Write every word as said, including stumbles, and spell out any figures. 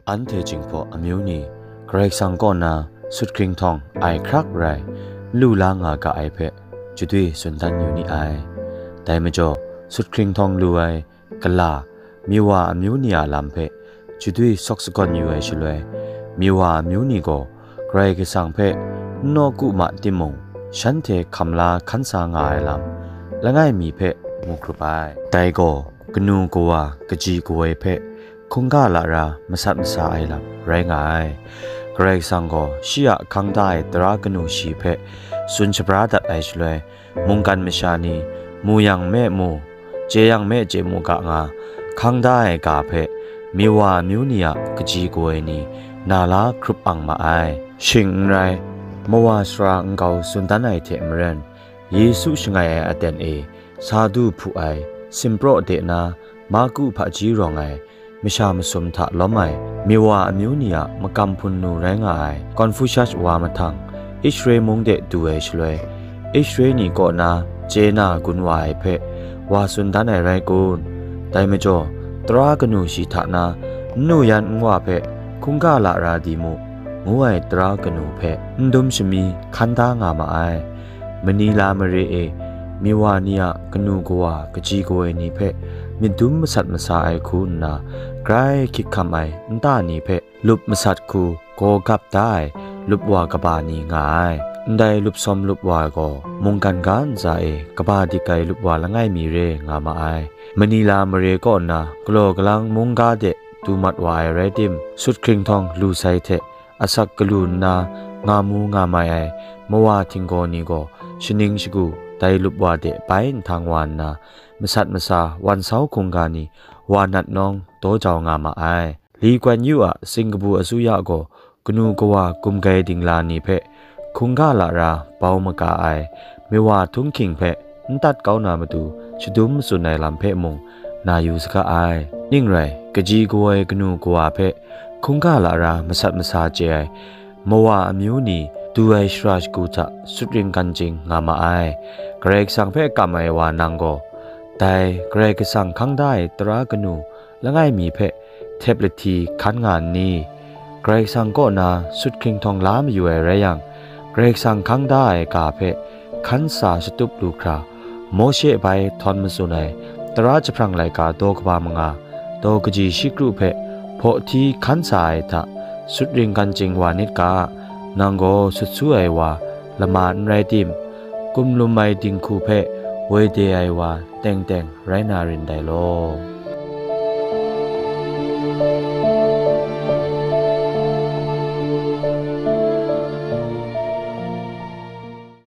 Anhte Jinghpaw amyu ni Karai Kasang kaw na sut hkringhtawng ai hkrak rai, lu la nga ga ai hpe, chadwi tsun dan yu ni ai. Dai majaw, sut hkringhtawng lu ai gala, miwa amyu ni a lam hpe chadwi sawk sagawn yu ai shaloi, miwa amyu ni gaw Karai Kasang hpe n nawku ma timung, shanhte hkam la hkan sa nga ai lam langai mi hpe mu hkrup ai. Dai gaw kanu kawa kaji kawoi hpe hkungga lara masat masa ai lam rai nga ai. Karai Kasang gaw shi a hkang da ai tara kanu shi hpe tsun shabra dat ai shaloi, mungkan masha ni mu yang me mu, chye yang me chye mu ga nga, hkang da ai ga hpe miwa amyu ni a kaji kawoi ni na la hkrup ang ma ai. Shing n rai, mawa sara nkau tsun dan ai hte maren, Yesu shangai ai aten e sa du hpu ai, simpraw de na, Marku hpaji rawng ai, masha masum hta lawm ai, miwa amyu ni a makam hpun nu rai nga ai Confucius wa mahtang, Israel mung de du ai shaloi, Israel ni kaw na chye na gun wa ai hpe wa tsun dan ai rai kun? Dai majaw, tara kanu shi hta na n nu yan n wa hpe hkungga lara di mu, ngu ai tara kanu hpe n dum shami hkan da nga ma ai. Manila mare e, miwa ni a kanu kawa kaji kawoi ni hpe myit dum masat masa ai hku nna, grai hkyik hkam ai nta ni hpe lup masat hku gaw gap da ai lup wa kaba ni nga ai. Ndai lup sawm lup wa gaw mungkan ga ntsa e kaba dik ai lup wa langai mi re nga ma ai. Manila mare kaw nna galaw galang mungga de du mat wa ai rai tim, sut hkringhtawng lu sai hte asak galu nna nga mu nga mai ai mawa htinggaw ni gaw shaning shagu dai lup wa de bai nhtang wa nna, masat masa wan sau hkungga ni wa nat nawng daw jau nga ma ai. Li Kuan Yu a sing kabu asuya gaw kanu kawa gumgai dingla ni hpe hkungga lara bau maga ai, miwa htunghking hpe n tat kau na matu shadum matsun ai lam hpe mung na yu saga ai. Ning rai, kaji kawoi kanu kawa hpe hkungga lara masat masa chye ai mawa amyu ni du ai shara shagu hta sutring ganjing nga ma ai. Karai Kasang hpe kam ai wa nang gaw, dai Karai Kasang hkang da ai tara kanu langai mi hpe htep lahti hkan nga nni? Karai Kasang kaw na sut hkringhtawng la mayu ai rai yang, Karai Kasang hkang da ai ga hpe hkan sa shatup lu hkra, Mawshe bai htawn matsun ai tara jahprang laika daw kaba manga, daw kaji shi kru hpe hpaw hti hkan sa ai hta sutring ganjing wa nit ga, nang gaw sut su ai wa lama n rai tim, kumlum ai dinghku hpe woi de ai wa teng teng rai na rin dai law.